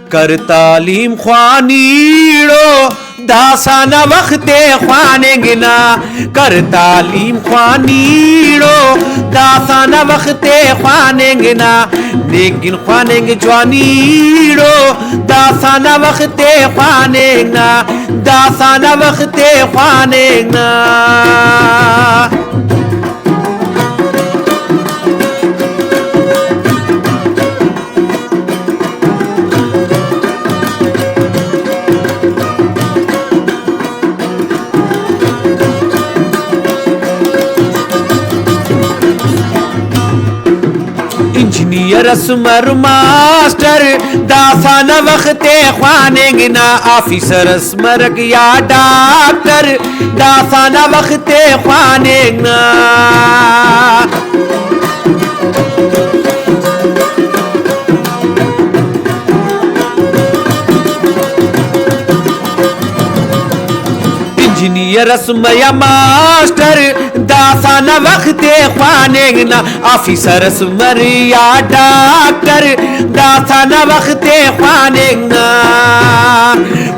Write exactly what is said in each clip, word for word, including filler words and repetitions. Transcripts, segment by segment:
کر تعلیم خوانیڑو، داسہ نا وخت ءِ خواننگ نا۔ کر تعلیم خوانیڑو، داسہ نا وخت ءِ خواننگ نا۔ نیکن خواننگ جوانیڑو، داسہ نا وخت ءِ خواننگ نا۔ داسہ نا وخت ءِ خواننگ نا۔ انجینئر اس مر ماسٹر، داسہ نا وخت ءِ خواننگ نا۔ آفیسر اس مرک یا ڈاکٹر، داسہ نا وخت ءِ خواننگ نا۔ انجینئر اس یا ماسٹر، داسہ نا وخت ءِ خواننگ نا۔ آفیسر اس مرے یا ڈاکٹر، داسہ نا وخت ءِ خواننگ نا۔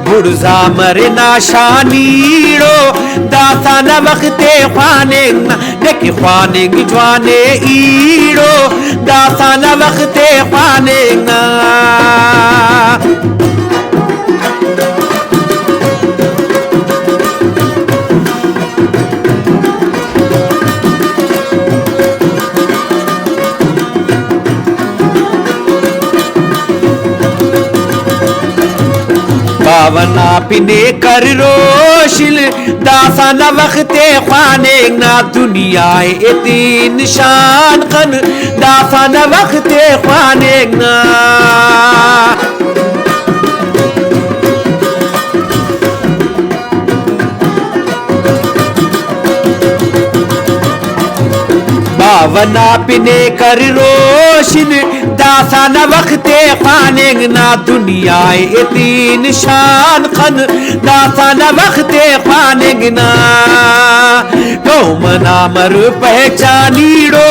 بڑزا مرے نا شانیڑو، داسہ نا وخت ءِ خواننگ نا۔ نیکہ خواننگ جوان ءِ ایڑو، داسہ نا وخت ءِ خواننگ نا۔ باوہ نا پن ءِ کر روشن، داسہ نا وخت ءِ خواننگ نا۔ دنیا ءِ ایتے نشان خن، داسہ نا وخت ءِ خواننگ نا۔ باوہ نا پن ءِ کر روشن، داسہ نا وخت ءِ خواننگ نا۔ دنیا ءِ ایتے نشان خن، داسہ نا وخت ءِ خواننگ نا۔ قوم نا مر پہچانیڑو،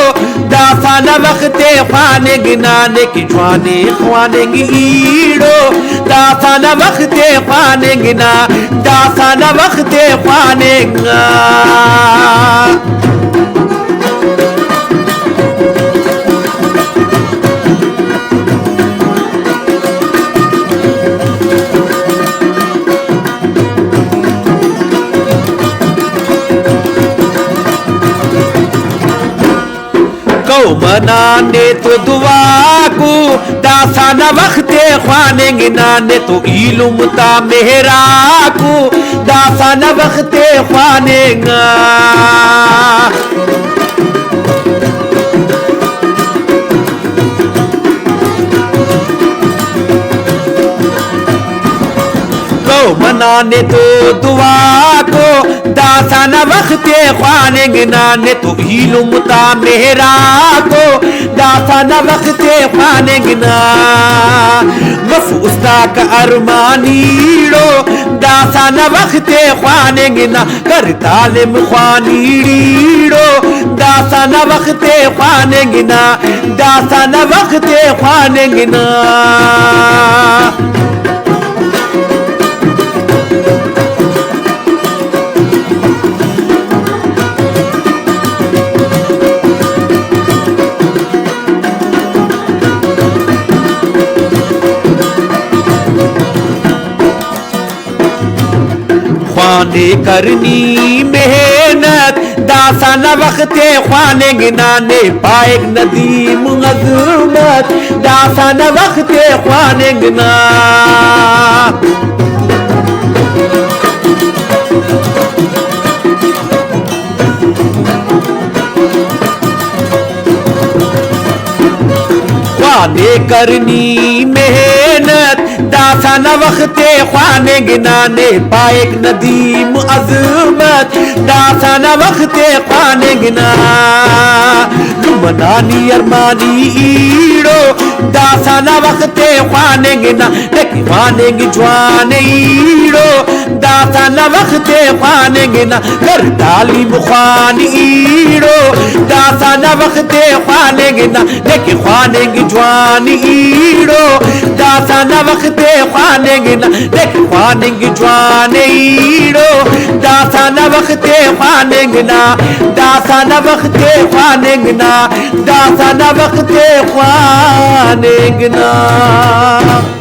داسہ نا وخت ءِ خواننگ نا۔ نیکہ جوان ءِ خواننگ ایڑو، داسہ نا وخت ءِ خواننگ نا۔ داسہ نا وخت ءِ خواننگ نا۔ قوم نا نے تو دعا کو، داسہ نا وخت ءِ خواننگ نا۔ نے تو ایلم تا مہرا کو، داسہ نا وخت ءِ خواننگ نا۔ قوم نا نے تو دعا کو، داسہ نا وخت ءِ خواننگ نا۔ نے تو ایلم تا مہرا کو، داسہ نا وخت ءِ خواننگ نا۔ مف استاک ارمانیڑو، داسہ نا وخت ءِ خواننگ نا۔ کر تعلیم خوانیڑیڑو، داسہ نا وخت ءِ خواننگ نا۔ داسہ نا وخت ءِ خواننگ نا۔ خوانے کرنی محنت، داسہ نا وخت ءِ خواننگ نا۔ نے پائک ندیم عظمت، داسہ نا وخت ءِ خواننگ نا۔ خوانے کرنی محنت، داسہ نا وخت ءِ خواننگ نا۔ نے پائک ندیم عظمت، داسہ نا وخت ءِ خواننگ نا۔ لمہ نا نی ارمانی ایڑو، داسہ نا وخت ءِ خواننگ نا۔ لکھ خواننگ جوان ایڑو، داسہ نا وخت ءِ خواننگ نا۔ کر تعلیم خوان ایڑو، داسہ نا وخت ءِ خواننگ نا۔ لکھ خواننگ جوان ایڑو، داسہ نا وخت ءِ خواننگ نا، دیکھ خواننگ جوان ءِ ایڑو، داسہ نا وخت ءِ خواننگ نا، داسہ نا وخت ءِ خواننگ نا، داسہ نا وخت ءِ خواننگ نا۔